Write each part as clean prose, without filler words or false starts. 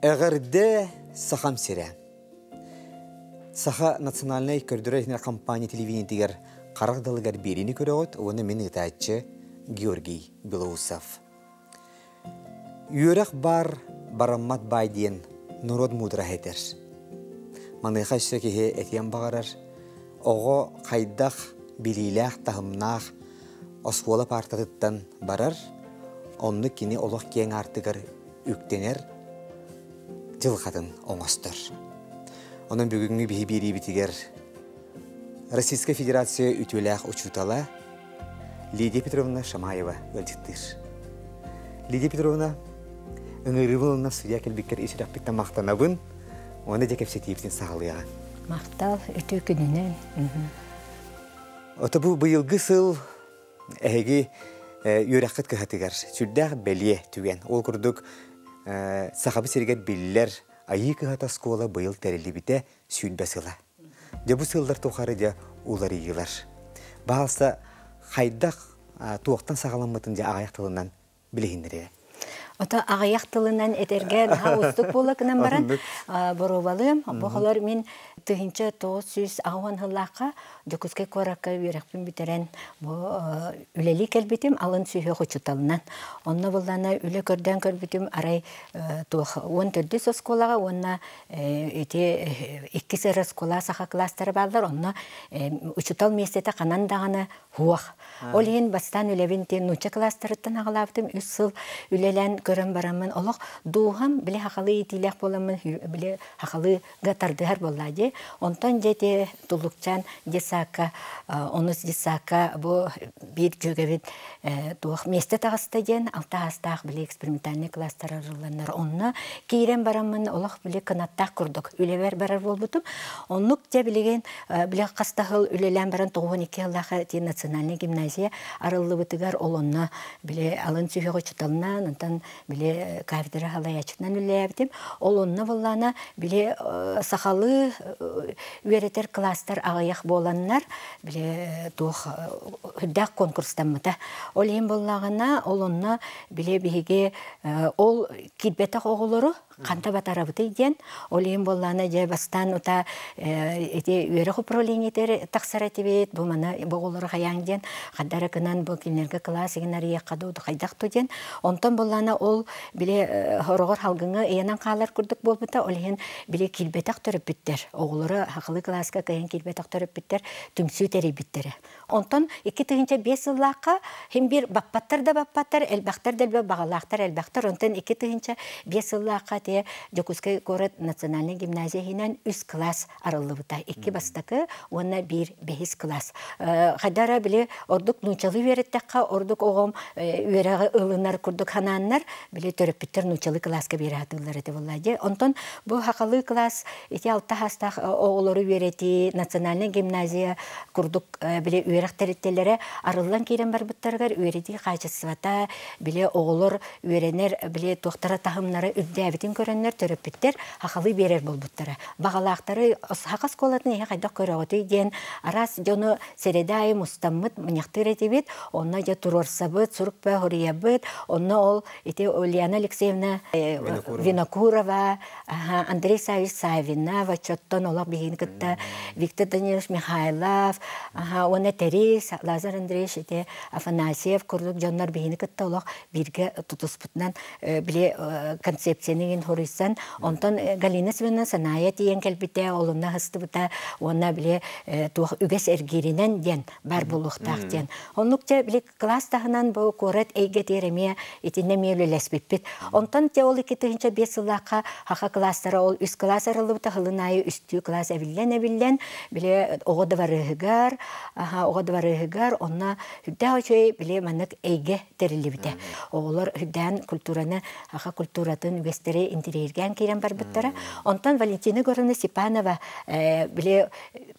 Эҕэрдэ Сахам сирэ! Саха национальнай көрдөрөр компания телевидениетигэр харах далыгар биэриини көрөҕүт уонна мин ыытааччы Георгий Белоусов. Үөрэх баар бараммат баай диэн норуот муудараһа этэр. Маныаха өссө киһи этиэн баҕарар, оҕо хайдах билиилээх, таһымнаах оскуола паартатыттан барар, оннук кини олох киэҥ аартыгар үктэнэр дьылҕатын оҥостор. Онон бүгүҥҥү биһи биэриибитигэр Российскай Федерация үтүөлээх учуутала Лидия Петровна Шамаева ыалдьыттыыр. Лидия Петровна, ыҥырыыбын ылына судья кэлбиккэр ис сүрэхпиттэн махтанабын уонна дьэ кэпсэтиибитин саҕалыаҕа. Махтал, үтүө күнүнэн. Ото бу быйылгы сыл эһиги үөрэххит кыһатыгар сүрдээх бэлиэ түгэн. Ол курдук Сахабыт сиригэр биллэр Айыы кыһата оскуола быйыл тэриллибитэ 20 сыла. Дьэ бу сыллар тухары дьэ уларыйыылар. Баалса хайдах туохтан саҕаламмытын дьэ аҕыйах тылынан билиһиннэриэ. Ото аҕыйах тылынан этэргэ наһаа уустук буола гынан баран боруобалыам. Бу холор мин 1980 сыллаахха Дьокуускай куоракка үөрэхпин бүтэрэн бу үлэлии кэлбитим алын сүһүөх учууталынан. Онно буллана үлэ көрдөөн көрбүтүм арай туох 14 оскуолаҕа уонна ити иккис эрэ оскуола саха класстара бааллар онно учуутал миэстэтэ ханан даҕаны суох. Ол иһин бастаан үлэбин тиэн нуучча класстарыттан аҕалаабытым үс сыл үлэлээн көрөн бараммын олох дууһам били хахалыы иитиилээх буоламмын били хахалыыга тардыһар буоллаа дии. Онтон дьэ ити Туллукчаан детсадка онус детсадка бу биир дьүөгэбит туох миэстэ таҕыста диэн алта аастаах били экспериментальный класстар арылланнар онно киирэн бараммын олох били кынаттаах курдук үлэбэр барар буолбутум. Оннук дьэ билигин били хас да сыл үлэлээн баран 92 сыллаах ти национальный гимназия арыллыбытыгар ол онно били алын сүһүөх учууталынан онтон били кафедра халайааччытынан үлэлээбитим. Ол онно буоллаана били сахалыы үөрэтэр класстар аҕыйах буоланнар били туох үрдээх конкурстаммыта. Ол иһин буоллаҕына ол онно били биһиги ол киирбэтэх оҕолору ханта батарабытый диэн ол иһин буоллаана дьэ бастаан ута ити үөрэх управлениетыгар тахсар этибит бу маны бу оҕолору хайаан диэн хардара гынан бу кинилэргэ кылаас игин арыйыахха дуу хайдах ту диэн онтон буоллаана ол били хороҕор халгыҥа ыйанан хаалар курдук буолбута ол иһин били киирбэтэх төрөппүттэр оҕолоро хахылыы кылааска кыайан киирбэтэх төрөппүттэр түмсүү тэрийбиттэрэ. Онтон 2005 сыллаахха хим бир баппаттар да баппаттар, элбэхтэр да элбэх, баҕалаахтар элбэхтэр. Онтон 2005 сыллаахха те Дьокуускай куорат национальнай гимназия иһинэн үс кылаас арыллыбыта. Икки бастакы уонна биир бэһис кылаас. Хайдара били ордук нуучалыы үөрэттэххэ, ордук оҕом үөрэҕи ылынар курдук ханааннар, били төрөппүттэр нуучалыы кылааска биэрэ сатыыллар этэ буолла дии. Онтон бу хахалыы кылаас ити алта саастаах оҕолору үөрэтии национальнай гимназия курдук били үөрэх тэрилтэлэрэ арыллан киирэн барбыттарыгар үөрэтии хаачыстыбата били оҕолор үөрэнэр били туохтара таһымнара үрдээбитин көрөннөр төрөппүттэр хахалыы биэрэр буолбуттара. Баҕалаахтары саха оскуолатын иһэ хайдах көрөҕүтүй диэн араас дьону сэрэдэ аайы мустаммыт мунньахтыыр этибит. Онно дьэ туруорсабыт, сурук бөһүрүйэбит. Онно ол ити Ульяна Алексеевна Винокурова, Андрей Савич Савинов, отчоттон олох биһигини кытта Виктор Данилович Михайлов, уонна Тэрис, Лазарь Андреевич ити Афанасьев курдук дьоннор биһигини кытта олох бииргэ тутуспутунан били концепцияны иҥин хоруйсан, онтон Галина Семеновна Санаайа тиийэн кэлбитэ, олунна аһыстыбыта уонна били туох үгэс эргииринэн диэн бар буолуохтаах диэн. Оннук дьэ били кылаас таһынан бу куорат эйгэтигэр эмиэ итиннэ эмиэ үлэлэспиппит. Онтон те ол 2005 сыллаахха хаха кылаастара ол үс кылаас арыллыбыта сылын аайы үстүү кылаас эбиллэн-эбиллэн били оҕо дыбарыаһыгар оҕо дыбарыаһыгар онно үрдээх үчүгэй били маннык эйгэ тэриллибитэ. Оҕолор үрдээн культураны хаха культуратын үгэстэри интириэһиргээн киирэн барбыттара. Онтон Валентина Егоровна Степанова били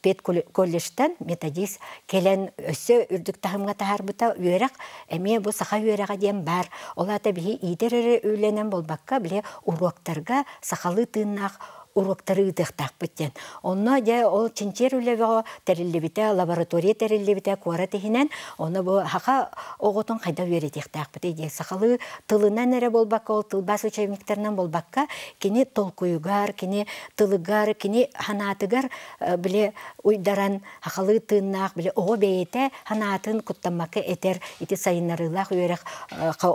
педколледжтан методист кэлэн өссө үрдүк таһымҥа таһаарбыта үөрэх эмиэ бу саха үөрэҕэ диэн баар. Ол аата биһи иитэр эрэ үлэнэн буолбакка, били уруоктарга сахалыы тыыннаах уруоктары ыытыахтаахпыт диэн. Онно дьэ ол чинчийэр үлэ бөҕө тэриллибитэ, лаборатория тэриллибитэ куорат иһинэн. Онно бу саха оҕотун хайдах үөрэтиэхтээхпитий диэн сахалыы тылынан эрэ буолбакка, ол тылбаас учебниктарынан буолбакка, кини толкуйугар, кини тылыгар, кини санаатыгар били уйдаран сахалыы тыыннаах, били оҕо бэйэтэ санаатын куттаммакка этэр ити сайыннарыылаах үөрэх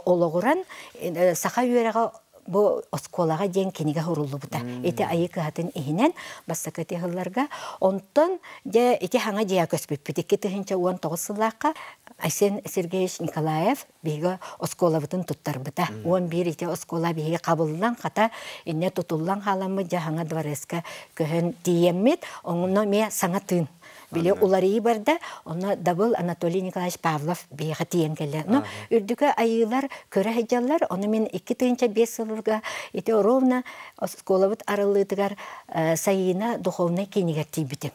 олоҕуран саха үөрэҕэ бу оскуолаҕа диэн кинигэ суруллубута. Ити Айыы кыһатын иһинэн бастакы тыһылларга. Онтон дьэ ити хаҥа дьиэ көспүппүт 2019 сыллаахха Айсен Сергеевич Николаев биһиги оскуолабытын туттарбыта. 11 ити оскуола биһиги хабыллан хата инне тутуллан хааламмыт дьэ хаҥа дворецка көһөн тиийэммит. Онно эмиэ саҥа тыын били уларыйыы барда, онно Дабыл Анатолий Николаевич Павлов биһиэхэ тиийэн кэллэ. Но үрдүкэ айыылар көрө сылдьаллар, ону мин 2005 сылга ити ровно оскуолабыт арыллыытыгар Сайыына духовнай киинигэр тиийбитим.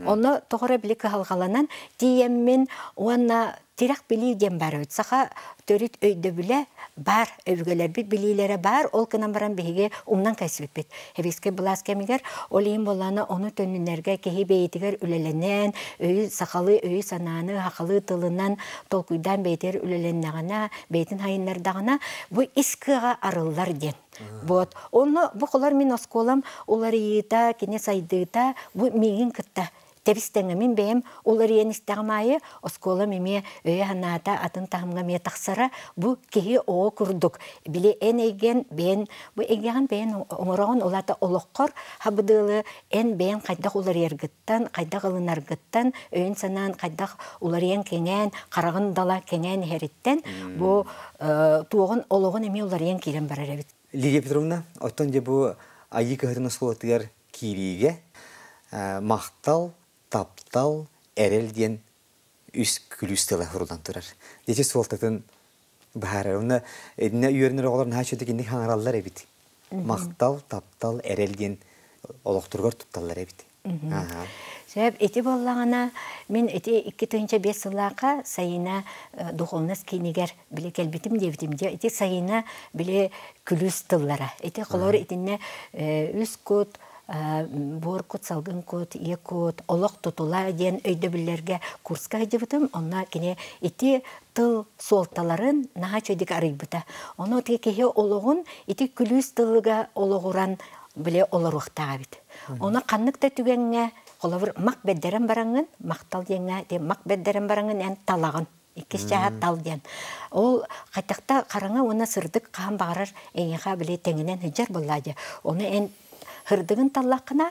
Онно тоҕо били кыһалҕаланан тиийэммин уонна тирэх билии диэн баар эбит. Саха төрүт өйдөбүлэ баар, өбүгэлэрбит билиилэрэ баар, ол гынан баран биһиги умнан кэйсибиппит. Сэбиэскэй былаас кэмигэр ол иһин буоллаҕына ону төннүнэргэ киһи бэйэтигэр үлэлэнэн, өйү сахалыы өйү-санааны сахалыы тылынан толкуйдаан бэйэтигэр үлэлэннэҕинэ, бэйэтин хайыннардаҕына, бу ис кыаҕа арыллар диэн. Вот. Онно бу холор мин оскуолам уларыйыыта, кини сайдыыта бу миигин кытта тэбис тэҥэ мин бэйэм уларыйан истэҕим аайы оскуолам эмиэ өйө-санаата атын таһымҥа эмиэ тахсара. Бу киһи оҕо курдук били эн эйгэн бэйэн бу эйгэҕин бэйэн оҥороҕун, ол аата олоххор хабыдыалы эн бэйэн хайдах уларыйаргыттан, хайдах ылынаргыттан, өйүн-санаан хайдах уларыйан кэҥээн, хараҕын дала кэҥээн иһэриттэн бу туоҕун олоҕун эмиэ уларыйан киирэн барар эбит. Лидия Петровна, оттон дьэ бу Айыы кыһатын оскуолатыгар киириигэ махтал, таптал, эрэл диэн үс күлүүс тыла суруллан турар. Ити суолтатын быһаарар. Уонна итиннэ үөрэнэр оҕолор наһаа үчүгэй инник хаҥараллар эбит. Махтал, таптал, эрэл диэн олохторугар тутталлар эбит. Сөп, ити буоллаҕына, мин ити 2005 сыллаахха Сайына духовность киинигэр били кэлбитим диэбитим дьэ ити Сайына били күлүүс тыллара. Ити холор итиннэ үс кут, буор кут, салгын кут, ийэ кут, олох тутула диэн өйдөбүллэргэ курска сылдьыбытым. Онно кини ити тыл суолталарын наһаа үчүгэйдик арыйбыта. Ону ити киһи олоҕун ити күлүүс тылыга олоҕуран били олоруохтаах эбит. Ону ханнык да түгэҥҥэ, холобур, мах бэрдэрэн бараҥҥын, махтал диэҥҥэ, мах бэрдэрэн бараҥҥын эн талаҕын. Иккис чааһа тал диэн. Ол хайтахта хараҥа уонна сырдык хаһан баҕарар эйиэхэ били тэҥинэн сылдьар буоллаа дии. Ону эн сырдыгын таллаххына,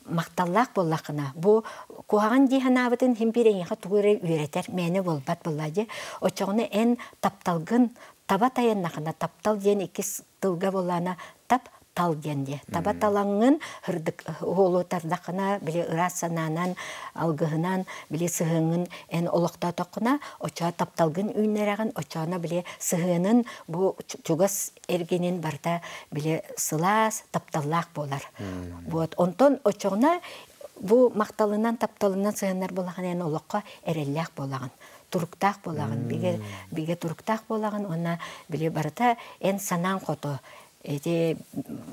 махталлаах буоллаххына, бу куһаҕан дии санаабытын иһин биир эйиэхэ тугу эрэ үөрэтэр мээнэ буолбат буоллаа дии. Оччоҕуна эн тапталгын таба тайаннахына, таптал диэн иккис тылга буоллаана тап тал диэн диэ. Таба талаҥҥын һырдык уолу тардаххына, били ыраас санаанан, алгыһынан, били сыһыаҥҥын эн олохтоотоххуна, оччоҕо тапталгын үүннэрэҕин, оччоҕуна били сыһыанын бу чугас эргинин барыта били сылаас, тапталлаах буолар. Вот. Онтон оччоҕуна бу махталынан, тапталынан сыһыаннар буолаҕын эн олоххо эрэллээх буолаҕын, туруктаах буолаҕын, бигэ, бигэ туруктаах буолаҕын уонна били барыта эн санаан хоту ити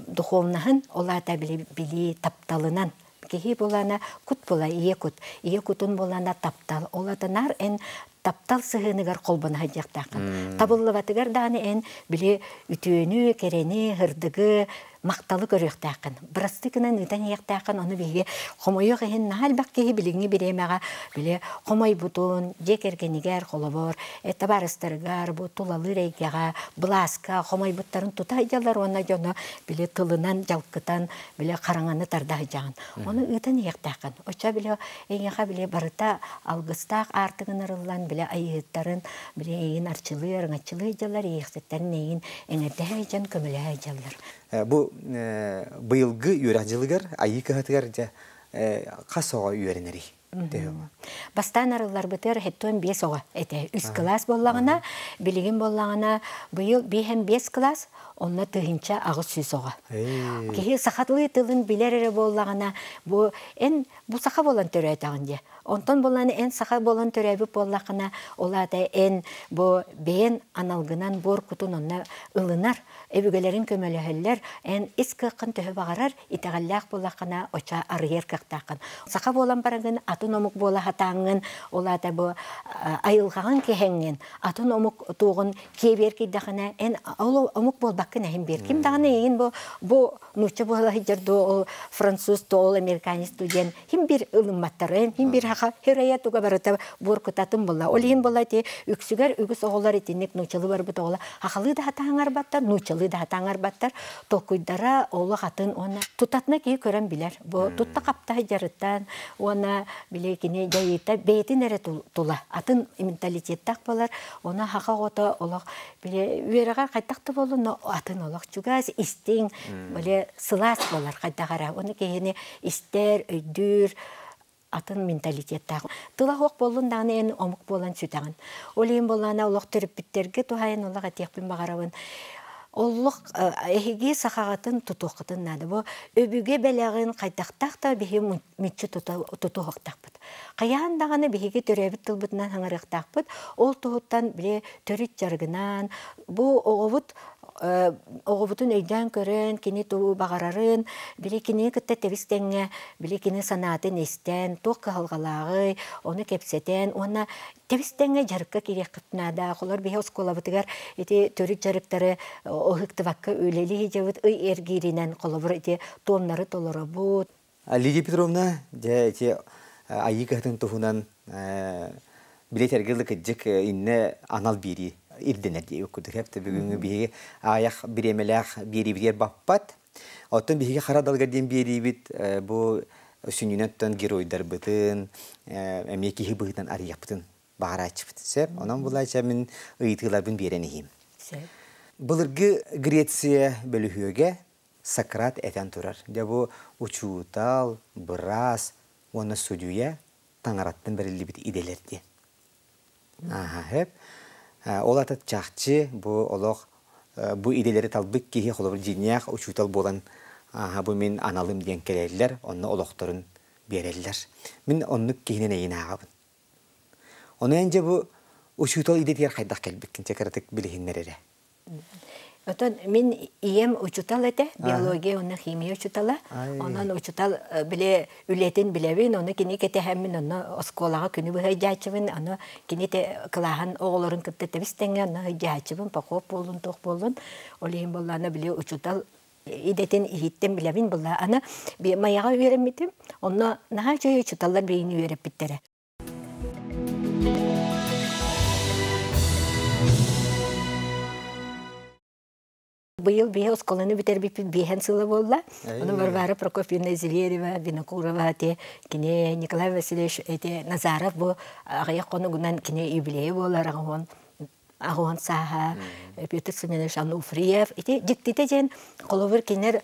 духовнаһын, ол аата били билии тапталынан киһи булана кут була ийэ кут, ийэ кутун булана таптал, ол аата наар эн таптал сыһыаныгар холбоно сылдьыахтааххын. Табыллыбатыгар даҕаны эн били үтүөнү, кэрэни, һырдыгы, махталы көрүөхтээххин. Бырастыы гынан ыытан иһиэхтээххин, ону биһиги хомойуох иһин наһаа элбэх киһи билиҥҥи бириэмэҕэ били хомойбутун дьиэ кэргэнигэр холобур, табаарыстарыгар, бу тулалыыр эйгэҕэ, былааска хомойбуттарын тута сылдьаллар уонна дьону били тылынан дьалкытан били хараҥаны тарда сылдьаҕын. Ону ыытан иһиэхтээххин. Оччо били эйиэхэ били барыта алгыстаах аартыгын арыллан били айыыһыттарын били эйигин арчылыы, арыҥаччылыы дьаллар, иэйиэхситтэрин эйигин эҥэрдэһэ дьон көмөлөһө дьаллар. Бу быйылгы үөрэх дьылыгар Айыы кыһатыгар дьэ хас оҕо үөрэнэрий? Төһө? Бастаан арылларбытыгар 75 оҕо этэ. Үс кылаас буоллаҕына, билигин буоллаҕына, быйыл 5 кылаас, онно 1800 оҕо. Киһи сахалыы тылын билэр эрэ буоллаҕына, бу эн бу саха буолан төрөөтөҕүн дии. Онтон буолан эн саха буолан төрөөбүт буоллаххына, ол аата эн бу бэйэн аналгынан буор кутун онно ылынар, өбүгэлэрин көмөлөһөллөр, эн ис кыаххын төһө баҕарар итэҕэллээх буоллаххына, оча арыйар кыахтааххын. Саха буолан бараҥҥын атын омук буола сатааҥҥын, ол аата бу айылҕаҕын кэһэҥҥин, атын омук туоҕун киэбиэр киирдэххинэ, эн ол омук буолбаккын эһин биэр. Ким даҕаны эйигин бу бу нуучча буола сылдьар дуо, ол француз дуо, ол американец дуо диэн хим бир ылымматтарын, хим бир хаха хөрөйө туга барыта буоркутатын була. Ол иһин була ити үксүгэр үгүс оҕолор итинник нууччалыы барбыт оҕолор хахалыы да хатааңарбаттар, нууччалыы да хатааңарбаттар, толкуйдара олох атын уонна тутатына киһи көрөн билэр. Бу тутта хапта дьарыттан уонна били кини дьайыыта бэйэтин эрэ тула атын менталитеттаах болар. Оны хаха оҕото олох били үөрэҕэр хайдах да буоллун, атын олох чугас, истиҥ, били сылаас болар хайдах эрэ. Оны киһини истэр, өйдүүр, атын менталитеттаах. Тыла суох буоллун даҕаны эн омук буолан сүтэҕин. Ол иһин буоллаҕына олох төрөппүттэргэ туһаайан олох этиэхпин баҕарабын. Олох эһиги сахаҕытын тутуоххутун наада. Бу өбүгэ бэлэҕин хайдахтаах да биһи мүччү тутуһуохтаахпыт. Хайаан даҕаны биһиги төрөөбүт тылбытынан хаҥарыахтаахпыт. Ол туһуттан били төрүт дьарыгынан бу оҕобут оҕобутун өйдөөн көрөн, кини тугу баҕарарын, били кинини кытта тэбис тэҥҥэ, били кини санаатын истэн, туох кыһалҕалааҕый, ону кэпсэтэн уонна тэбис тэҥҥэ дьарыкка киириэххит наада. Холор биһи оскуолабытыгар ити төрүт дьарыктары ыһыктыбакка үлэлии сылдьабыт, ый эргииринэн холобур ити туомнары толоробут. Лидия Петровна, дьэ ити айыы кыһатын туһунан билет эргилы кыдьык инне анал биэрии ирдэнэр дии курдук эпте бүгүҥҥү биһиги аайах бириэмэлээх биэриибитигэр баппат. Оттон биһиги хара далга диэн биэриибит бу сүнньүнэн геройдарбытын эмиэ киһи быһыытынан арыйахпытын баҕарааччыбыт. Сөп. Онон булаача мин ыйытыыларбын биэрэн иһиим. Сөп. Былыргы Греция бөлүһүөгэ Сократ этэн турар. Дьэ бу учуутал, быраас уонна судьуйа таҥараттан бэриллибит идэлэр диэн. Ааһа сөп. Ол ата чахчы бу олох бу идэлэри талбыт киһи холобур дьиҥнээх учуутал буолан ааһа бу мин аналым диэн кэлэллэр, онно олохторун биэрэллэр. Мин оннук киһинэн эйин ааҕабын. Ону эн дьэ бу учуутал идэтигэр хайдах кэлбиккин чэ кыратык билиһиннэр эрэ. Отон мин ийэм учутал этэ, биология уонна химия учутала. Онон учутал биле үлэтин билэбин, ону кини кэтэһэммин, онно оскуолаҕа күнү быһа ыйдьааччыбын, ону кини те кылааһын оҕолорун кытта тэбис тэҥҥэ онно ыйдьааччыбын, похуоп буоллун, туох буоллун. Ол иһин буоллаана били учутал идэтин иһиттэн билэбин буолла. Аны Майаҕа үөрэммитим, онно наһаа үчүгэй учуталлар биһигини үөрэппиттэрэ. Быйыл биһи оскуоланы бүтэрбиппит биэһэн сыла буолла. Ону Варвара Прокопьевна Зверева, Винокурова те кини Николай Васильевич эти Назаров бу аҕыйах хонугунан кини юбилейа буолар аҕыһын аҕыһын сааһа Петр Семенович Ануфриев ити дьиктитэ диэн холобур кинилэр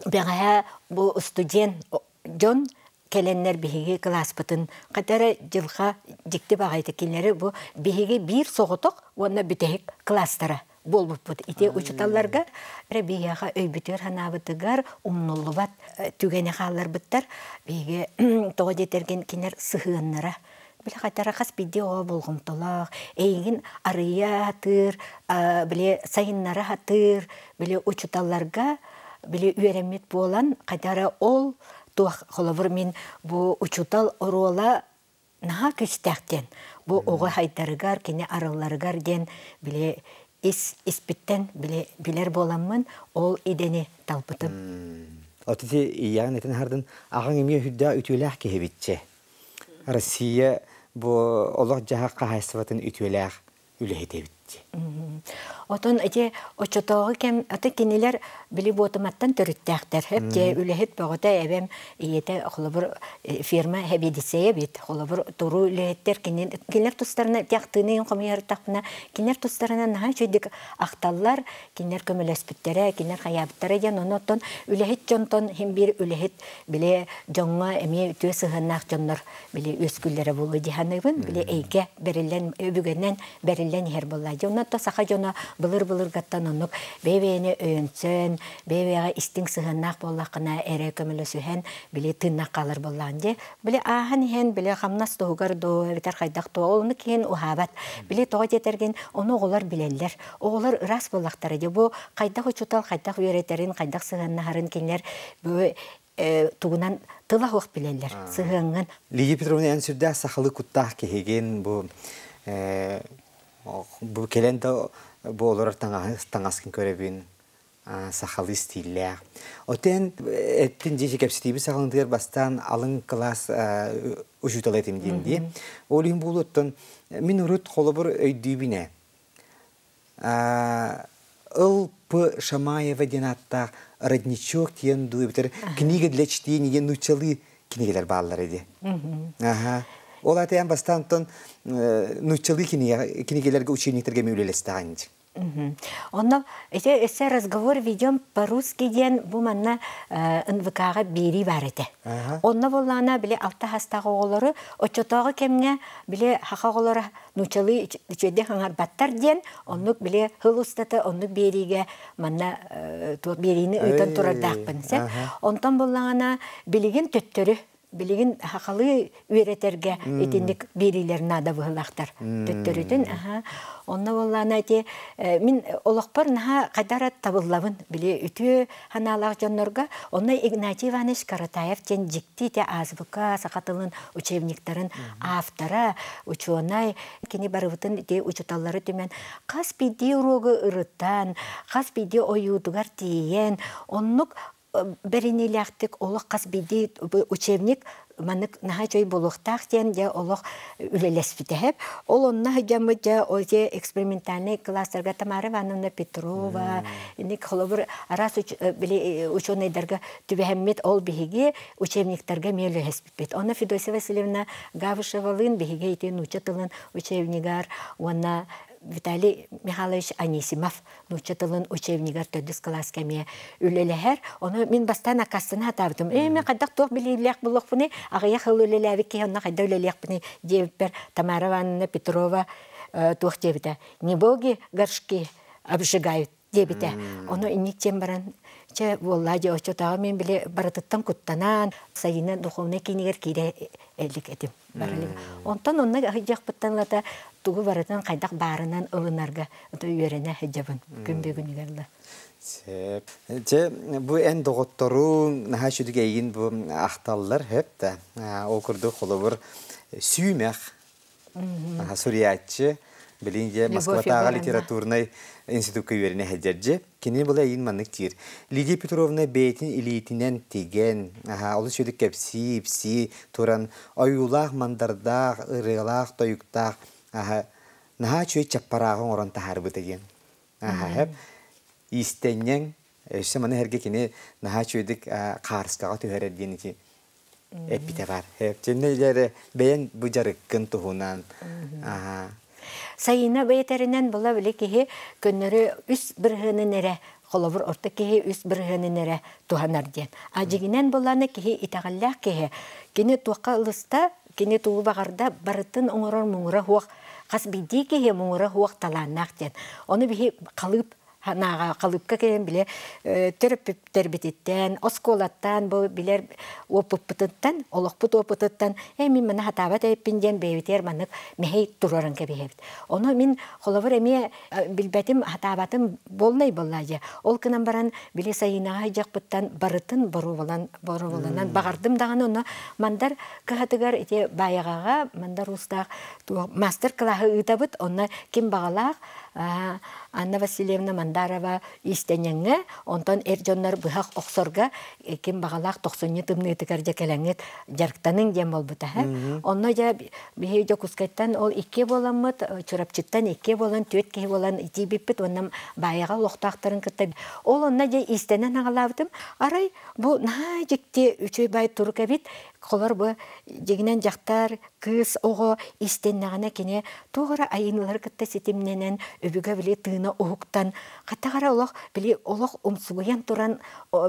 бэҕэһээ бу студент дьон кэлэннэр биһиги кылааспытын хата эрэ дьылҕа дьикти баҕайыта кинилэри бу биһиги биир соҕотох уонна бүтэһик кылаастара буолбуппут. Ити учууталларга эрэ биһиэхэ өйбүтүгэр санаабытыгар умнуллубат түгэни хаалларбыттар. Биһиги тоҕо диэтэргин кинилэр сыһыаннара били хатара хас биирдии оҕо болҕомтолоох, эйигин арыйа сатыыр, били сайыннара сатыыр, били учууталларга били үөрэммит буолан хайдара ол туох холобур мин бу учуутал оруола наһаа күүстээх диэн бу оҕо хайдарыгар кини арылларыгар диэн били ис испиттэн биле билэр буоламмын ол идэни талбытым. Отити ийэҕин этин хардын аҕаҥ эмиэ үрдээх үтүөлээх киһи эбитчэ. Россия бу олох-дьаһах хаһаайыстыбатын үтүөлээх үлэһитэ эбит. дии. Отон ити оччотооҕу кэм аты кинилэр били Буотуматтан төрүттээхтэр. Эп дьэ үлэһит бөҕөтө эбэм ийэтэ холобур ферма хэбиэдиссэйэ эбит. Холобур туруу үлэһиттэр кинилэр тустарына тиахтыыны хомуйартахпына кинилэр тустарына наһаа үчүгдүк ахталлар, кинилэр көмөлөспүттэрэ, кинилэр хайаабыттара диэн ону оттон үлэһит дьонтон хим биир үлэһит били дьоҥҥо эмиэ үтүө сыһыаннаах дьоннор били үөскүүллэрэ буолуо дии саныыбын. Били эйгэ бэриллэн өбүгэнэн бэриллэн иһэр буолла. Дьэ онно саха дьоно былыр-былыргаттан оннук бэйэ-бэйэни өйөнсөн, бэйэ-бэйэҕэ истиҥ сыһыаннаах буоллаххына эрэ көмөлөсүһэн били тыыннах хаалар буоллаҕын дии. Били ааһан иһэн били хамнас туһугар доо эбэтэр хайдах доо ол ону киһин уһаабат. Били тоҕо диэтэргин ону оҕолор билэллэр. Оҕолор ыраас буоллахтара дии. Бу хайдах учуутал хайдах үөрэтэрин, хайдах сыһыаннаһарын кинилэр бу тугунан тыла суох билэллэр сыһыаҥҥын. Лидия Петровна эн сүрдээх сахалыы куттаах киһигин бу бу кэлэн да бу олорор таҥаскын көрөбүн сахалыы стиллээх. Отен эттин дьиэ кэпсэтиибит саҕаланыытыгар бастаан алын кылаас учуутала этим диэн дии. Ол иһин буолуоттан мин урут холобур өйдүүбүн ээ. Ыл П. Шамаева диэн ааттаах «Родничок» диэн дуу эбэтэр «Книга для чтения» диэн нууччалыы кинигэлэр бааллар ити. Аха. Ол аата бастаан оттон нууччалыы кинигэлэргэ учебниктарга эмиэ үлэлэстэҕин дии. Онно ити өссө разговор ведем по-русски диэн бу манна НВК-ҕа биэрии баар этэ. Онно буоллаҕына били алта хастаах оҕолору оччотооҕу кэмҥэ били саха оҕолоро нууччалыы үчүгэйдик хаҥарбаттар диэн оннук били сыл устата оннук биэриигэ манна туох биэриини ыытан турардаахпын сэ онтон буллаҕына билигин төттөрү билигин хахалыы үөрэтэргэ итинник биэриилэр наада быһылаахтар төттөрүтүн аха онно буоллаана ити мин олохпор наһаа хайдара табыллабын били үтүө санаалаах дьоннорго онно Игнатий Иванович Каратаев диэн дьикти ити азбука саха тылын учебниктарын автора, учуонай, кини барыбытын ити учууталлары түмэн хас биирдии уруогу ырытан, хас биирдии ойуутугар тиийэн, оннук бэриниилээхтик олох хас биирдии учебник маннык наһаа үчүгэй буолуохтаах диэн дьэ олох үлэлэспитэһэп. Ол онно сылдьаммыт дьэ оте экспериментальный класстарга Тамара Ивановна Петрова, инник холобур араас били ученыйдарга түбэһэммит ол биһиги учебниктарга эмиэ үлэлэспиппит. Онно Федосия Васильевна Гавышевалыын биһиги ити нуучча тылын учебнигар уонна Виталий Михайлович Анисимов нуучча тылын учебнигар төрдүс кылааска эмиэ үлэлэһэр. Ону мин бастаан аккаастана сатаабытым. Ээ, мен хайдах туох билиилээх буллахпыный, аҕыйах сыл үлэлээбит киһи онно хайдах үлэлиэхпиний диэбиппэр Тамара Ивановна Петрова туох диэбитэ. Не боги горшки обжигают диэбитэ. Ону инник диэн баран, чэ буоллаа дьэ оччотооҕу мин били барытыттан куттанан, Сайына духовнай киинигэр киирэ элик этим. Онтон онно сылдьыахпыттан ылата тугу барытын хайдах баарынан ылынарга үөрэнэ сылдьабын күн бүгүнүгэр да. Сөп. Дьэ, бу эн доҕотторуҥ наһаа үчүгэй эйигин бу ахталлар, сөп да. Ол курдук холобур сүүмэх суруйааччы билин дьэ Москватааҕы литературнай институкка үөрэнэ сылдьар Кини была эйин маннык диир. Лидия Петровна бэйэтин илиитинэн тигэн, олус үчүгэй кэпсии, ипсии туран, ойуулаах, мандардаах, ырыалаах, тойуктаах наһаа үчүгэй чаппарааҕы оҥорон таһаарбыта диэн. Аха, иистэнньэҥ, өссө маны сэргэ кини наһаа үчүгэйдик хаарыскаҕа түһэрэр диэн ити эппитэ бар. Чинне дьэ бэйэҥ бу дьарыккын туһунан. Аха. Сайына бэйэтэринэн була били киһи көннөрү үс бырыһыанын эрэ холобур орто киһи үс бырыһыанын эрэ туһанар диэн. А дьигинэн буланы киһи итэҕэллээх киһи. Кини туохха ылыста, кини тугу баҕарда барытын оҥорор муҥура суох хас биирдии киһи муҥура суох талааннаах диэн. Ону биһи халыып нааҕа халыыпка кэлэн биле төрөппүттэрбититтэн, оскуолаттан бу билэр опыппытыттан, олохпут опытыттан э мин маны хатаабат эбиппин диэн бэйэбитигэр маннык мэһэй туруоран кэбиһэбит. Ону мин холобур эмиэ билбэтим, хатаабатым буолнай буоллаа дьэ. Ол гынан баран били сайынаҕа дьахпыттан барытын боруобалан боруобаланан баҕардым даҕаны онно Мандар кыһатыгар ити Баайаҕаҕа Мандар Уустаах мастер-классы ыытабыт. Онно ким баҕалаах. Анна Васильевна Мандарова иистэнньэҥҥэ, онтон эр дьоннор быһах охсорго ким баҕалаах тохсунньу тымныытыгар дьэ кэлэҥҥит дьарыктаныҥ диэн буолбута. Онно дьэ биһи Дьокуускайтан ол икки буоламмыт, Чурапчыттан икки буолан, түөрт киһи буолан тиийбиппит уонна Баайаҕа олохтоохторун кытта ол онно дьэ иистэнэн аҕалаабытым. Арай бу наһаа дьикти үчүгэй бай турук эбит. Холор бу дьигинэн дьахтар, кыыс оҕо истэннэҕинэ кини туох эрэ айыылары кытта ситимнэнэн өбүгэ били тыына уһуктан хаттах эрэ олох били олох умсугуйан туран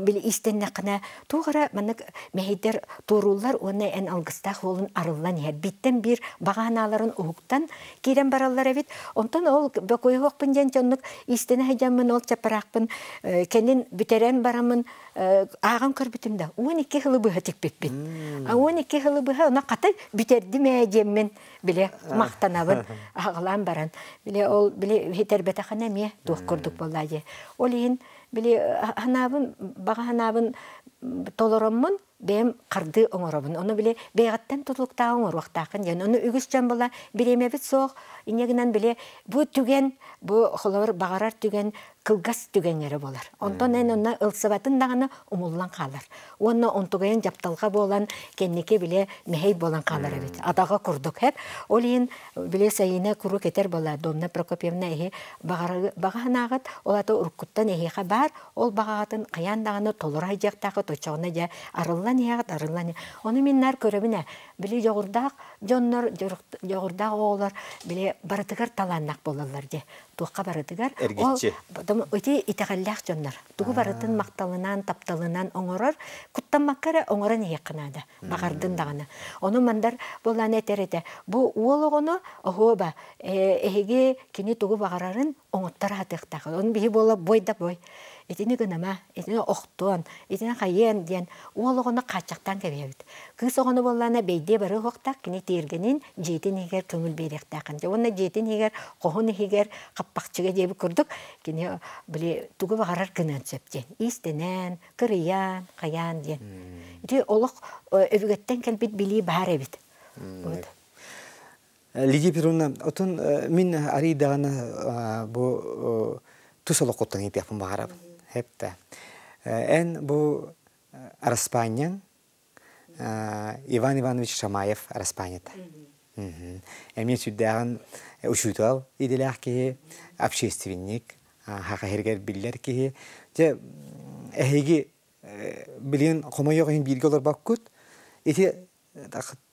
били истэннэххинэ туох эрэ маннык мэһэйдэр туорууллар уонна эн алгыстаах уолун арыллан иһэр бииртэн биир баҕа санааларын уһуктан киирэн бараллар эбит. Онтон ол бокуйуохпун диэн дьоннук истэнэ сылдьаммын ол чаппараахпын кэлин бүтэрэн бараммын ааҕан көрбүтүм да 12 сылы быһа тикпиппин. 12 сылы быһа она хата бүтэрдим ээ диэммин биле махтанабын аҕалаан баран биле ол биле хитэрбэтэхинэ эмиэ туох курдук буолла дии. Ол иһин биле ханаабын баҕа ханаабын толороммун бэйэм хардыы оҥоробун. Ону били бэйэҕиттэн тутулуктаах оҥоруохтааххын диэн. Ону үгүс дьон була бириэмэбит суох. Инньэ гынан били бу түгэн, бу холобур баҕарар түгэн кылгас түгэн эрэ буолар. Онтон эн онно ылсыбатын даҕаны умуллан хаалар. Уонна онтугайын дьапталҕа буолан кэнники били мэһэй буолан хаалар эбит. Адаҕа курдук хэп. Ол иһин били Сайыына куруук этэр буолла Домна Прокопьевна эһи баҕа санааҕыт ол ата уруккуттан эһиэхэ баар ол баҕаҕытын хайаан даҕаны толоро сылдьыахтааххыт оччоҕуна дьэ арыллан иһэҕит арыллан ону мин наар көрөбүн ээ били дьоҕурдаах дьоннор дьоҕурдаах оҕолор били барытыгар талааннаах буолаллар дьэ туохха барытыгар ол ити итэҕэллээх дьоннор тугу барытын махталынан тапталынан оҥорор куттаммакка эрэ оҥорон иһиэххэ наада баҕардын даҕаны ону мандар буолан этэр этэ бу уол оҕону оһуоба эһиги кини тугу баҕарарын оҥоттор аһатыахтаах. Ону биһи буола бой да бой. Итини гыныма, итини охтуон, итини хайыан диэн уол оҕону хааччахтаан кэбиһэбит. Кыыс оҕону буоллаана бэйдиэ бары уһуктаах кини тиэргэнин дьиэтин иһигэр көҥүл биэриэхтээхин. Уонна дьиэтин иһигэр, хоһун иһигэр хаппахчыга диэбит курдук кини били тугу баҕарар гыныан сөп диэн. Иистэнэн, кырыйан, хайаан диэн. Ити олох өбүгэттэн кэлбит билии баар эбит. Вот. Лидия Петровна, отон мин арый даҕаны бу тус олоххуттан ыйытыахпын баҕарабын. Хэптэ. Эн бу Араспаанньаҥ Иван Иванович Шамаев Араспаанньата. Эмиэ сүрдээҕин учуутал идэлээх киһи, общественник, хаха биллэр киһи. Дьэ, эһиги билигин хомойуох иһин бииргэ олорбоккут. Ити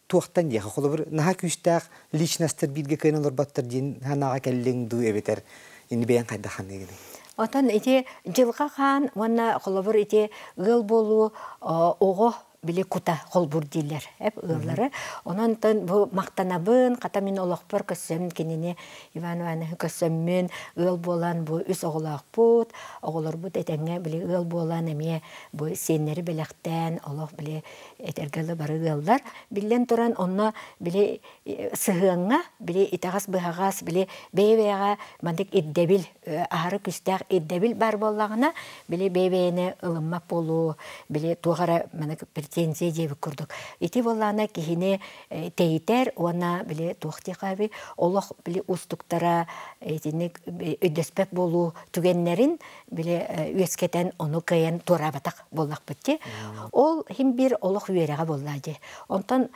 туохтан диэхэ холобур наһаа күүстээх личностар бииргэ кыайан олорботтор диэн санааҕа кэллиҥ дуу эбэтэр ини бэйэҥ хайдах саныыгыный? Отон ити дьылҕа хаан уонна холобур ити ыал буолуу оҕо били кута холбур дииллэр эп ыаллары. Онон бу махтанабын, хата мин олохпор көссөм кинини Иван Иванович көссөммүн ыал буолан бу үс оҕолоохпут, оҕолорбут этэҥҥэ били ыал буолан эмиэ бу сиэннэри бэлэхтээн олох били этэргэ бары ыаллар. Биллэн туран, онно били сыһыаҥҥа, били итэҕэс-быһаҕас, били бэйэ-бэйэҕэ маннык ирдэбил, аһары күүстээх ирдэбил баар буоллаҕына, били бэйэ-бэйэни ылыммат буолуу, били туох эрэ маннык претензия диэбит курдук. Ити буоллаҕына киһини тэйитэр уонна били туох диэхээби олох били уустуктара итинник өйдөспөт буолуу түгэннэрин били үөскэтэн ону кыайан туораабатах буоллахпыт дии. Ол иһин биир олох үөрэҕэ буолла дии. Онтон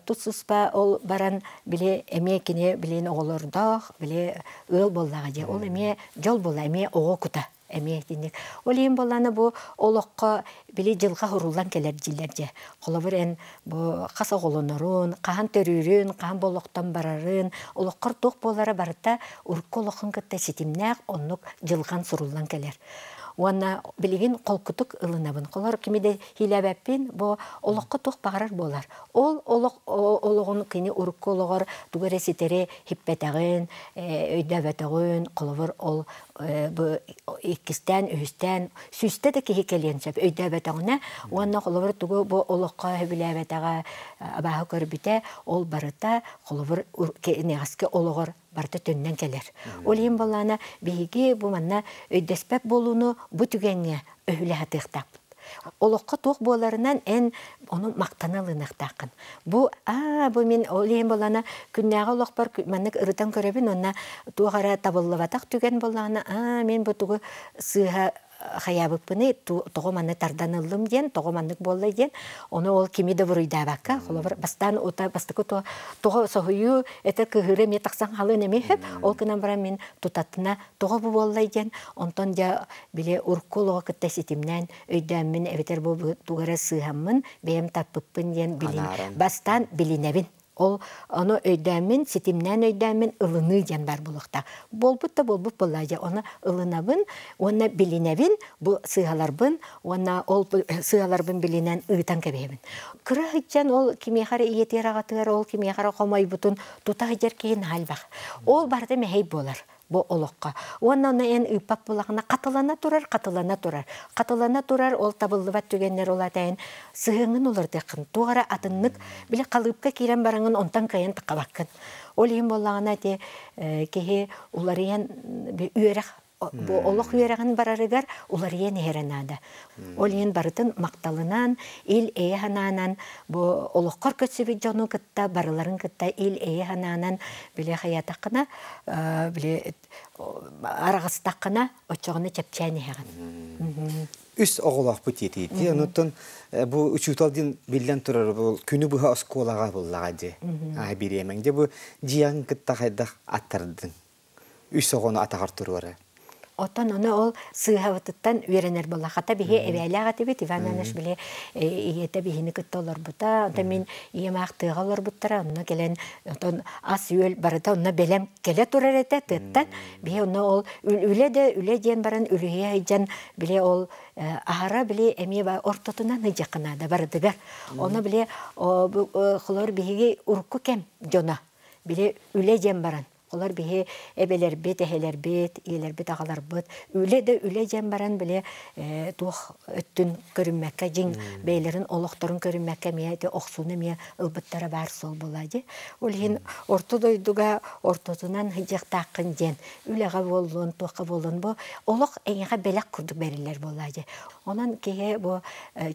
тус-туспа ол баран били эмиэ кини билин оҕолордоох, били ыал буоллаҕа дии. Ол эмиэ дьол буолла, эмиэ оҕо кута эмиэ итинник. Ол иһин буоллаана бу олоххо били дьылҕа уруллан кэлэр дииллэр дьэ. Холобур эн бу хас оҕолонорун, хаһан төрүүрүн, хаһан бу олохтон барарын, олоххор туох буолара барыта урукку олоххун кытта ситимнээх оннук дьылҕан суруллан кэлэр. Уонна билигин холкутук ылынабын. Холор кими да хиилээбэппин, бу олоххо туох баҕарар буолар. Ол олох олоҕун кини урукку олоҕор тугу эрэ ситэри хиппэтэҕин, өйдөөбөтөҕүн, холобур ол бу иккистээн, үһүстээн сүүстэ да киһи кэлиэн сөп өйдөөбөтөҕүнэ уонна холобур тугу бу олоххо сөбүлээбэтэҕэ абааһы көрбүтэ ол барыта холобур кэнэҕэски олоҕор барыта төннөн кэлэр. Ол иһин буоллаҕына биһиги бу манна өйдөспөт буолууну бу түгэҥҥэ өһүлэ сатыахтаахпыт. Олоххо туох буоларынан эн ону махтана ылыныахтааххын. Бу аа бу мин ол иһин буоллаҕына күннээҕи олохпор маннык ырытан көрөбүн уонна туох эрэ табыллыбатах түгэн буоллаҕына аа мин бу тугу сыыһа хайаабыппыный тоҕо манны тардан ыллым диэн тоҕо маннык буолла диэн ону ол кими да буруйдаабакка холобур бастаан ута бастакы тоҕо соһуйуу это кыһыыры эмиэ тахсан халыан эмиэ сөп ол гынан баран мин тутатына тоҕо бу буоллай диэн онтон дьэ били урукку олоҕу кытта ситимнээн өйдөөммүн эбэтэр бу тугу эрэ сыыһаммын бэйэм таппыппын диэн билин бастаан билинэбин ол ону өйдөөммүн ситимнээн өйдөөммүн ылыныы диэн баар буолуохтаах буолбут да буолбут буоллаа дьэ ону ылынабын уонна билинэбин бу сыыһаларбын уонна ол сыыһаларбын билинэн ыытан кэбиһэбин кыра сылдьан ол кимиэхэ эрэ ийэтигэр аҕатыгар ол кимиэхэ эрэ хомойбутун тута сылдьар киһи наһаа элбэх ол барыта мэһэй буолар бу олоххо. Уонна ону эн ыыппат буоллахына хатылана турар, хатылана турар. Хатылана турар ол табыллыбат түгэннэр ол аата эн сыһыаҥҥын уларытыаххын, туох эрэ атыннык били халыыпка киирэн бараҥын онтон кыайан таххабаккын. Ол иһин буоллаҕына ити киһи уларыйан үөрэх бу олох үөрэҕин барарыгар уларыйан иһэрэ наада. Ол иһин барытын махталынан, ил-эйэ санаанан бу олоххор көрсүбүт дьону кытта барыларын кытта ил-эйэ санаанан били хайаатаххына били араҕыстаххына оччоҕуна чэпчээн иһэҕин. Үс оҕолоохпут диэтии. Онуттан бу учуутал диэн биллэн турар бу күнү быһа оскуолаҕа буллаҕа дии. Бириэмэҥ. Дьэ бу дьиэҕин кытта хайдах аттардыҥ? Үс оҕону атаҕар туруора. Оттон ону ол сыыһабытыттан үөрэнэр буолла. Хата биһи эбээлээх этибит, Иван Иванович били ийэтэ биһини кытта олорбута. Онтон мин ийэм аах тыаҕа олорбуттара, онно кэлэн отон ас-үөл барыта онно бэлэм кэлэ турар этэ тыаттан. Биһи онно ол үлэ да үлэ диэн баран үлүһүйэ сылдьан били ол аһара били эмиэ ортотунан ыдьахха наада барытыгар. Ону били холор биһиги урукку кэм дьоно били үлэ диэн баран Олор биһи эбэлэрбит, эһэлэрбит, ийэлэрбит, аҕаларбыт үлэ да үлэ диэн баран били туох өттүн көрүммэккэ дьиҥ бэйэлэрин олохторун көрүммэккэ эмиэ ити охсууну эмиэ ылбыттара баар суол буолаа дии. Ол иһин орто дойдуга ортотунан сылдьыахтааххын диэн үлэҕэ буоллун, туохха буоллун бу олох эйиэхэ бэлэх курдук бэриллэр буолаа дии. Онон киһи бу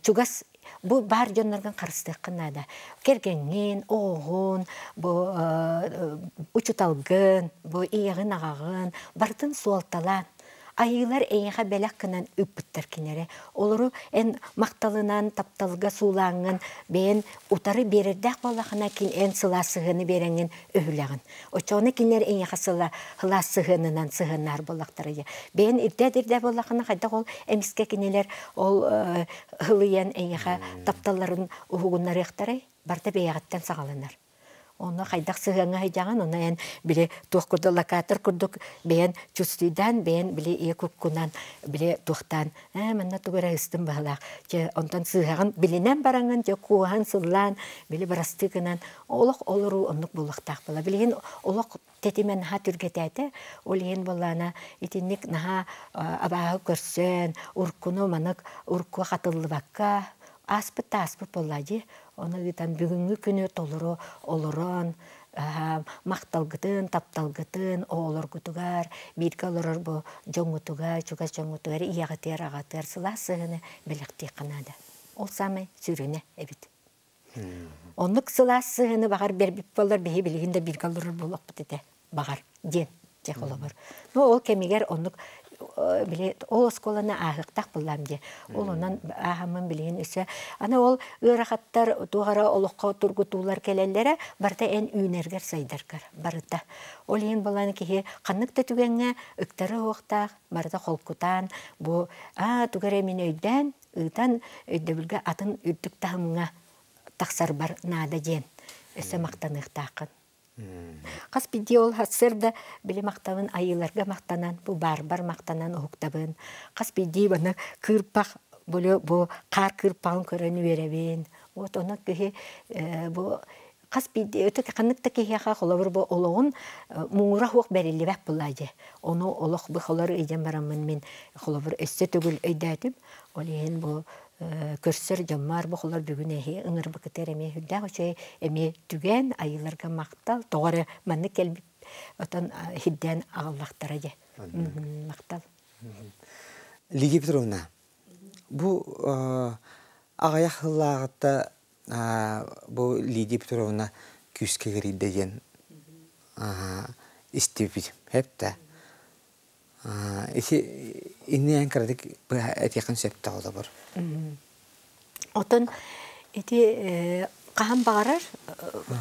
чугас Бу баар дьонноргун харыстыаххын наада. Кэргэҥҥин, оҕоҕун, бу учуталгын, бу ийэҕин-аҕаҕын барытын суолталаан айыылар эйиэхэ бэлэх гынан ыыппыттар кинилэри. Олору эн махталынан, тапталга суулааҥҥын бэйэн утары биэрэрдээх буоллаххына кин эн сылаас сыһыаны биэрэҥҥин өһүлэҕин. Оччоҕуна кинилэр эйиэхэ сылаас сыһыанынан сыһыаннаһар буоллахтара дии. Бэйэн ирдээ-ирдээ буоллаххына хайдах ол эмискэ кинилэр ол ылыйан эйиэхэ тапталларын уһугуннарыахтарай барыта бэйэҕиттэн саҕаланар онно хайдах сыһыаҥҥа сылдьаҕын онно эн били туох курдук локатор курдук бэйэн чувствуйдаан бэйэн били ийэ куккунан били туохтаан ээ манна тугу эрэ ыстым баһылаах чэ онтон сыыһаҕын билинэн бараҥҥын дьэ кууһан сыллаан били бырастыы гынан олох олоруу оннук буолуохтаах буола билигин олох тэтимэ наһаа түргэтээтэ. Ол иһин буоллаана итинник наһаа абааһы көрсөн, уркуну манык урку хатыллыбакка ааспыт да ааспыт буоллаа дии. Ону ыытан бүгүҥҥү күнү толору олорон махталгытын, тапталгытын оҕолоргутугар, бииргэ олорор бу дьоҥҥутугар, чугас дьоҥҥутугар, ийэҕитигэр, аҕатыгар сылаас сыһыаны бэлэхтиэххэ наада. Ол саамай сүрүнэ эбит. Оннук сылаас сыһыаны баҕар биэрбит буоллар биһи билигин да бииргэ олорор буолуохпут этэ баҕар диэн дьэ холобур. Ну ол кэмигэр оннук били ол оскуоланы ааһыахтаах буоллаам диye. Ол онон ааһаммын билигин өссө аны ол ыарахаттар туох эрэ олоххо тургутуулар кэлэллэрэ барыта эн үүнэргэр сайдаргар барыта. Ол иһин буолан киһи ханнык да түгэҥҥэ ыктары уохтаах барыта холкутаан бу аа тугу эрэ мин өйдөөн ыытан өйдөбүлгэ атын үрдүк таһымҥа тахсарбар наада диэн өссө махтаныахтааххын. Хас биирдии ол сарсыарда били махтабын айыыларга махтанан, бу баарбар махтанан уһуктабын. Хас биирдии баны кыырпах бу бу хаар кыырпаҕын көрөн үөрэбин. Вот ону киһи бу хас биирдии өтө ханнык да киһиэхэ холобур бу олоҕун муҥура суох бэриллибэт буоллаа дьэ. Ону олох бу холор ыйдьан бараммын мин холобур өссө төгүл өйдөөтүм. Ол иһин бу көрсөр дьоммор бу холор бүгүн эһи ыҥырбыкытыгар эмиэ сүрдээх үчүгэй эмиэ түгэн айыыларга махтал тоҕо эрэ маннык кэлбит отон хирдээн аҕаллахтара дьэ. Махтал. Лидия Петровна, Бу аҕыйах сыллааҕыта бу Лидия Петровна күүскэ кирийдэ диэн истибит. Эптэ. Ити иннинэн кыратык этиэххин сөптөөх олобор. Отон ити хаһан баҕарар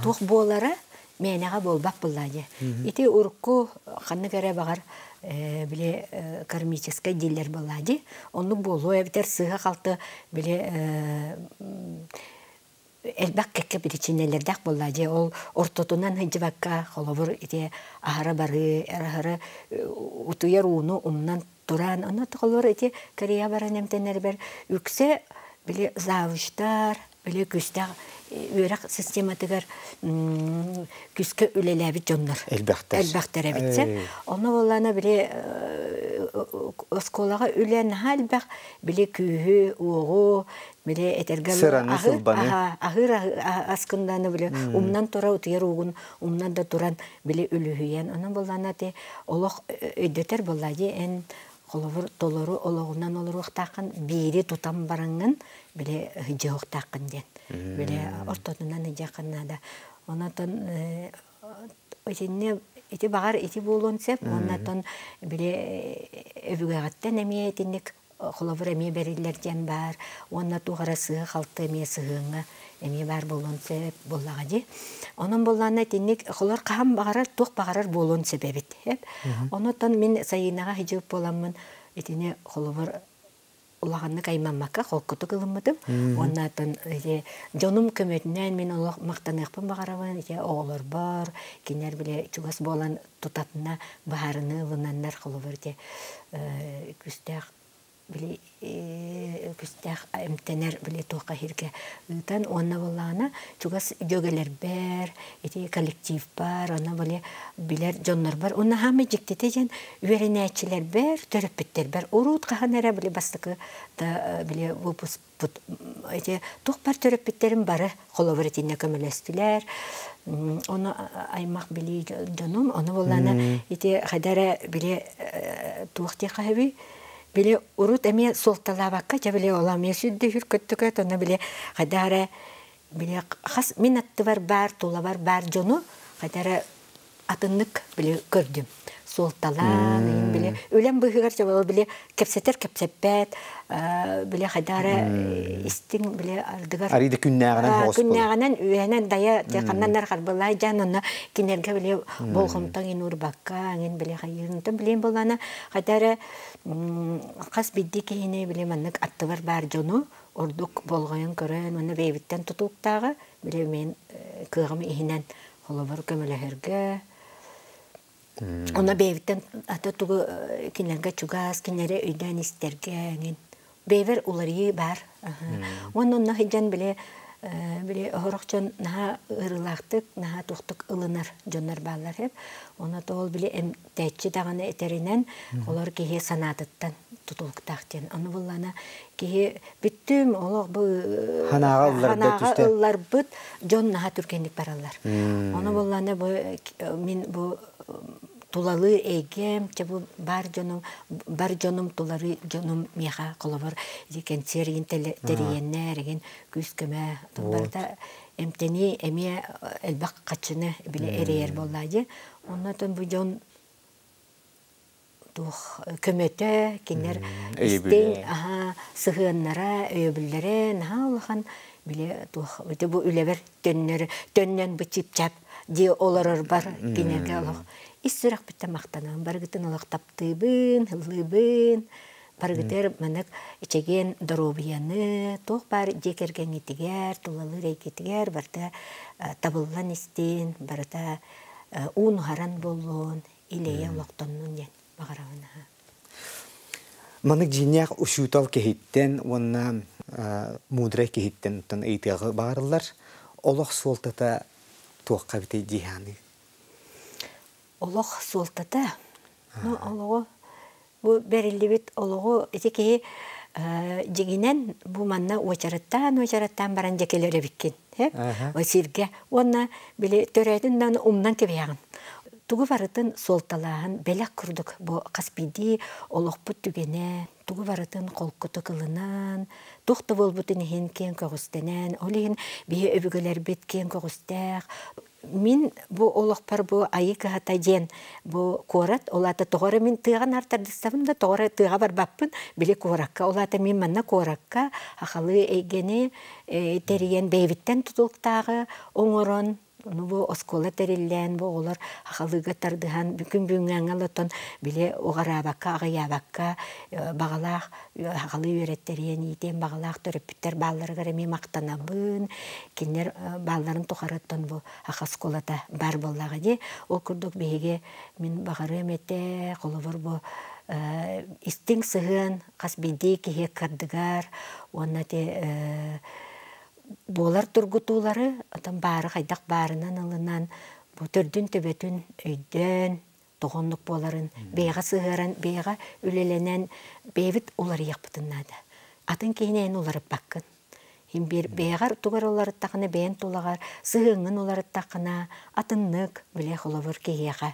туох буолара мээнэҕэ буолбат буоллаа дии. Ити урукку ханнык эрэ баҕар били кармическай дииллэр буоллаа дии. Оннук буолуо эбэтэр сыыһа-халты били элбэх кэккэ биричиинэлэрдээх буоллаа дии. Ол ортотунан сылдьыбакка, холобур, ити аһара барыы, аһара утуйар ууну умнан туран, онно холобур ити Корея баран эмтэнэрбэр үксэ били завучтар, били күүстээх үөрэх систематыгар күүскэ үлэлээбит дьоннор элбэхтэр элбэхтэр эбит. Онно буоллаана били оскуолаҕа үлэ наһаа элбэх, били күүһү, уоҕу, били этэргэ сыраны сылбаны аһыыр аскынданы били умнан тура утуйар уугун умнан да туран били үлүһүйэн онон буоллаана ти олох өйдөтөр буоллаа дии эн холобур толору олоҕунан олоруохтааххын биири тутан бараҥҥын били дьиһуохтааххын диэн били ортотунан ыдьыаххын наада онотон итинни ити баҕар ити буолуон сөп уоннатон били өбүгэҕиттэн эмиэ итинник холобур эмиэ бэриллэр диэн баар уонна туох эрэ сыыһа-халты эмиэ сыһыаҥҥа эмиэ баар буолуон сөп буоллаҕа дии. Онон буоллаҕына итинник холор хаһан баҕарар туох баҕарар буолуон сөп эбит. Онон мин Сайыынаҕа сыдьыып буоламмын итини холобур улаханнык аймаммакка холкутук ылыммытым. Уонна атын ити дьонум көмөтүнэн мин олох махтаныахпын баҕарабын ити оҕолорбор кинилэр били чугас буолан тутатына быһаарыныы ылынаннар холобур ити күүстээх били күүстээх эмтэнэр били туохха иһиргэ ыытан уонна буоллаҕына чугас дьүөгэлэрбэр ити коллективпар онно били билэр дьоннорбор уонна хаамай дьиктитэ диэн үөрэнээччилэрбэр төрөппүттэрбэр уруут хаһан эрэ били бастакы да били выпуск ити туох бар төрөппүттэрим бары холобур итиннэ көмөлөстүлэр ону аймах билии дьонум ону буоллаана ити хайда эрэ били туох диэххэ сөбүй били урут эмиэ суолталаабакка дьэ били ол эмиэ сүрдү сүр көттүкөт ону били хайда эрэ били хас мин аттыбар баар тулабар баар дьону хайда эрэ атыннык били көрдүм суолталаан иһин били үлэм быыһыгар дьэ били кэпсэтэр кэпсэппэт били хайдаара истиҥ били ардыгар арыйда күннээҕинэн күннээҕинэн үөһэнэн дайа дьэ ханнаннар харбылай дьаан онно кинилэргэ били болҕомтоҥ ин уурбакка ин били хайыырынтан билиэн буоллаана хайдаара хас биирдии киһини били маннык аттыбар баар дьону ордук болҕойон көрөн уонна бэйэбиттэн тутулуктааҕа били мен кыаҕым иһинэн холобур көмөлөһөргө онно бэйэбиттэн ата тугу кинилэргэ чугас кинилэри өйдөөн истэргэ эҥин бэйэбэр уларыйыы баар уонна онно сылдьан били били оһорох дьон наһаа ыарыылаахтык наһаа туохтук ылынар дьоннор бааллар эп онно ол били эмтээччи даҕаны этэринэн олор киһи санаатыттан тутулуктаах диэн ону буллана киһи бүттүм олох бу ханаҕа ылларбыт дьон наһаа түргэнник бараллар. Ону буоллаана бу мин бу тулалыы эйгэм, чэ бу бар дьонум, бар дьонум тулары дьонум миэхэ холобур кэнсиэр игин тэрийэннэр игин күүс-көмө барыта эмтэнии эмиэ элбэх хаччыны били эрэйэр буоллаа дии. Оннотон бу дьон туох көмөтө кинилэр истиҥ аһа сыһыаннара өйөбүллэрэ наһаа улахан били туох бу үлэбэр төннөр төннөн бу чип-чап дии олорорбор кинилэргэ олох ис сүрэхпиттэн махтанабын барыгытын олох таптыыбын ыллыыбын барыгытыгар маннык ичэгиэн доруобуйаны туох баар дьиэ кэргэҥҥитигэр тулалыыр эйгэтигэр барыта табыллан истин барыта уун-уһаран буоллун илэйэ олохтоннун диэн баҕарабын аһа. Маннык дьиҥнээх учуутал киһиттэн уонна мудрай киһиттэн ыйытыаҕы баҕарыллар. Олох суолтата туохха эбитий дии саныы? Олох суолтата? Ну, олоҕу бу бэриллибит олоҕу ити киһи дьиҥинэн бу манна уочараттаан-уочараттаан баран дьэ кэлэр эбиккин. Сиргэ уонна били төрөөтүн даҕаны умнан кэбиһэҕин. Тугу барытын суолталааһын бэлэх курдук бу хас биирдии олохпут түгэнэ, тугу барытын холкутук ылынан, туох да буолбутун иһин киэҥ көҕүстэнэн, ол иһин биһи өбүгэлэрбит киэҥ көҕүстээх, мин бу олохпор бу айыы кыһата диэн бу куорат, ол аата тоҕо эрэ мин тыаҕа наар тардыстабын да, тоҕо эрэ тыаҕа барбаппын, били куоракка, ол аата мин манна куоракка сахалыы эйгэни тэрийэн бэйэбиттэн тутулуктааҕы оҥорон, ону бу оскуола тэриллээн, бу оҕолор сахалыыга тардыһан, күн бүгүҥҥэ олотон били уҕараабакка, аҕыйаабакка баҕалаах сахалыы үөрэттэриэн, иитиэн баҕалаах төрөппүттэр баалларыгар эмиэ махтанабын. Кинилэр баалларын тухарыттан бу саха оскуолата баар буоллаҕа дии. Ол курдук биһиги мин баҕарыам этэ, холобур бу истиҥ сыһыан хас биирдии киһи кырдыгар уонна ити буолар тургутуулары отон баары хайдах баарынан ылынан бу төрдүн төбөтүн өйдөөн тоҕо оннук буоларын бэйэҕэ сыһыаран бэйэҕэ үлэлэнэн бэйэбит уларыйыахпытын наада атын киһини эн уларыппаккын Иһин биир бэйэҕэр тугар уларыттахына бэйэн тулаҕар сыһыаҥҥын уларыттаххына атыннык бile холобур киһиэхэ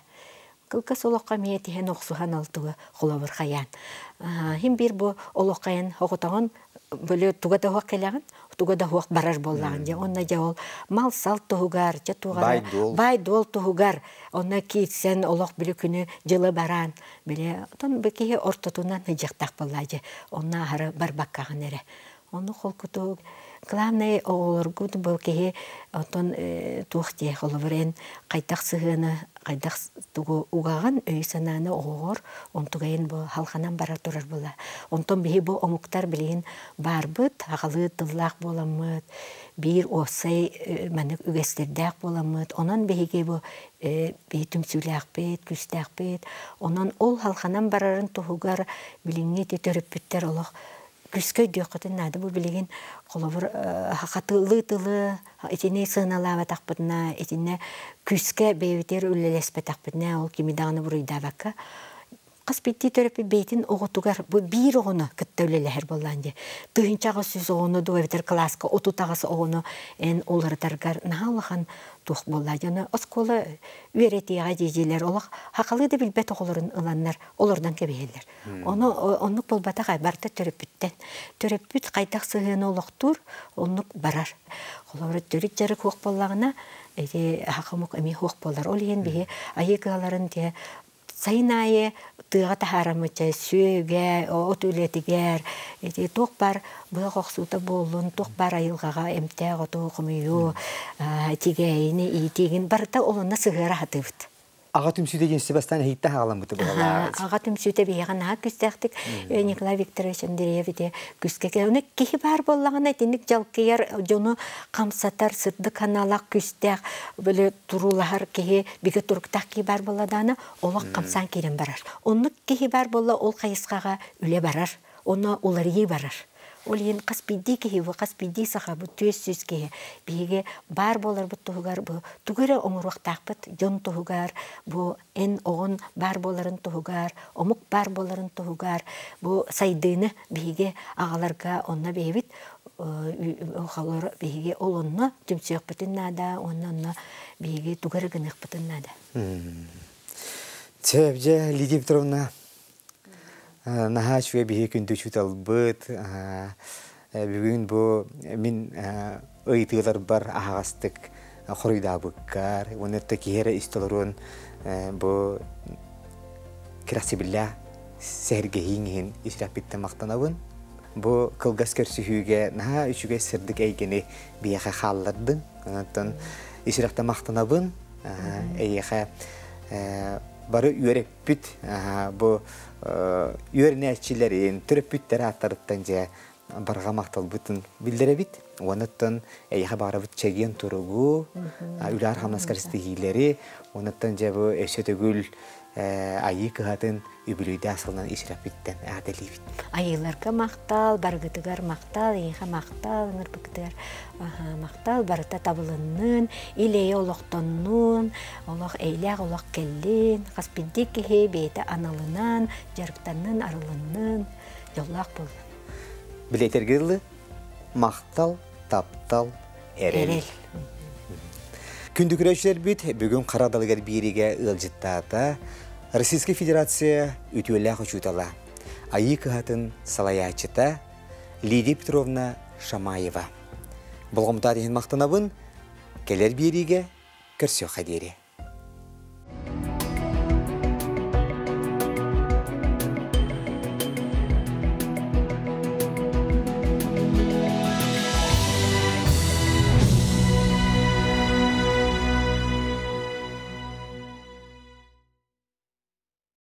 кылгас олоххо эмиэ этиһэн охсуһан ол туга холобур хайаан иһин биир бу олоххо эн оҕотоҕун били туга да суох кэлэҕин туга да суох барар буоллаҕын дьэ онно дьэ ол мал-сал туһугар дьэ туох баай-дуол туһугар онно киирсэн олох били күнү дьылы бараан били отон бу киһи ортотунан сылдьыахтаах буоллаа дьэ онно аһары барбаккаҕын эрэ Ону холкутук главное оҕолоргут бу киһи оттон туох диэ холобур эн хайдах сыһыаны хайдах тугу угаҕын өйү-санааны оҕоҕор онтугайын бу халҕанан бара турар була. Онтон биһи бу омуктар билигин баарбыт, аҕалыы тыллаах буоламмыт, биир уопсай маннык үгэстэрдээх буоламмыт, онон биһиги бу биһи түмсүүлээхпит, күүстээхпит. Онон ол халҕанан барарын туһугар билиҥҥи ити төрөппүттэр олох күүскэ өйдүөххүтүн наада. Бу билигин холобур хатылыы тылы итини сыаналаабатахпытына, итиннэ күүскэ бэйэбитигэр үлэлэспэтэхпитинэ, ол кими даҕаны буруйдаабакка хас биирдии төрөппүт бэйэтин оҕотугар бу биир оҕону кытта үлэлэһэр буоллаан дии. 1800 оҕону дуу эбэтэр кылааска 38 оҕону эн уларытаргар наһаа улахан туох буолла дьоно оскуола үөрэтиэҕэ дии олох хахалыы да билбэт оҕолорун ыланнар олордон кэбиһэллэр. Ону оннук буолбатах барыта төрөппүттэн. Төрөппүт хайдах сыһыаны олохтуур, оннук барар. Холобура, төрүт дьарык суох буоллаҕына, ити хахымык эмиэ суох буолар. Ол иһин биһи айыы кыһаларын те сайын аайы тыаҕа таһаараммычча сүөгэ, от үлэтигэр, ити туох бар быһах охсуута буоллун, туох бар айылҕаҕа эмтээх оту хомуйуу, тигээйини, иитиигин барыта олонно сыһыара сатыыбыт. Аҕа түмсүүтэ диэн Себастьян иһиттэн хаҕаламмыты быһалаа. Аҕа түмсүүтэ биһиэхэ наһаа күүстээхтик Николай Викторович Андреев ити күүскэ кэлэ. Киһи баар буоллаҕына итинник дьалкыйар дьону хамсатар сырдык санаалаах күүстээх били туруулаһар киһи бигэ туруктаах киһи баар буолла олох хамсаан киирэн барар. Оннук киһи баар буолла ол хайысхаҕа үлэ барар. Онно уларыйыы барар. Ол иһин хас биирдии киһи бу хас биирдии саха бу 400 киһи биһиги баар буоларбыт туһугар бу тугу эрэ оҥоруохтаахпыт дьон туһугар бу эн оҕон баар буоларын туһугар омук баар буоларын туһугар бу сайдыыны биһиги аҕаларга онно бэйэбит холор биһиги ол онно түмсүөхпүтүн наада уонна онно биһиги тугу эрэ гыныахпытын наада. Чэ, Лидия Петровна, Наһаа үчүгэй биһиги күндү учууталбыт. Бүгүн бу мин ыйытыыларбар аһаҕастык хоруйдаабыккар уонна киһи эрэ истэ олоруон бу кэрэхсэбиллээх сэһэргэһииҥ иһин ис махтанабын. Бу кылгас көрсүһүүгэ наһаа үчүгэй сырдык эйгэни биһиэхэ хааллардыҥ. Онтон ис махтанабын. Эйиэхэ бары үөрэппит бу үөрэнээччилэрин, төрөппүттэр ааттарыттан дьэ барҕа махталбытын биллэрэбит. Онуттан эйиэхэ баарабыт чэгиэн туругу, үлээр хамнаскар ситиһиилэри, онуттан дьэ бу өссө төгүл айыы кыһатын үбүлүйдээх сылынан исирэппиттэн эҕэрдэлиибит. Айыыларга махтал, баргытыгар махтал, эйиэхэ махтал, ыҥырбыкытыгар махтал, барыта табылыннын, ил-эйэ олохтоннун, олох эйлээх олох кэллин, хас биирдии киһи бэйэтэ аналынан, дьарыктаннын, арылыннын, дьоллоох буоллун. Билетэргэ дылы махтал, таптал, эрэл. Күндү көрөөччүлэрбит, бүгүн Хара далыгар биэриигэ ыалдьыттаата Российскай Федерация үтүөлээх учуутала, Айыы кыһатын салайааччыта Лидия Петровна Шамаева. Болҕомтоот иһин махтанабын, кэлэр биэриигэ көрсүөххэ диэри.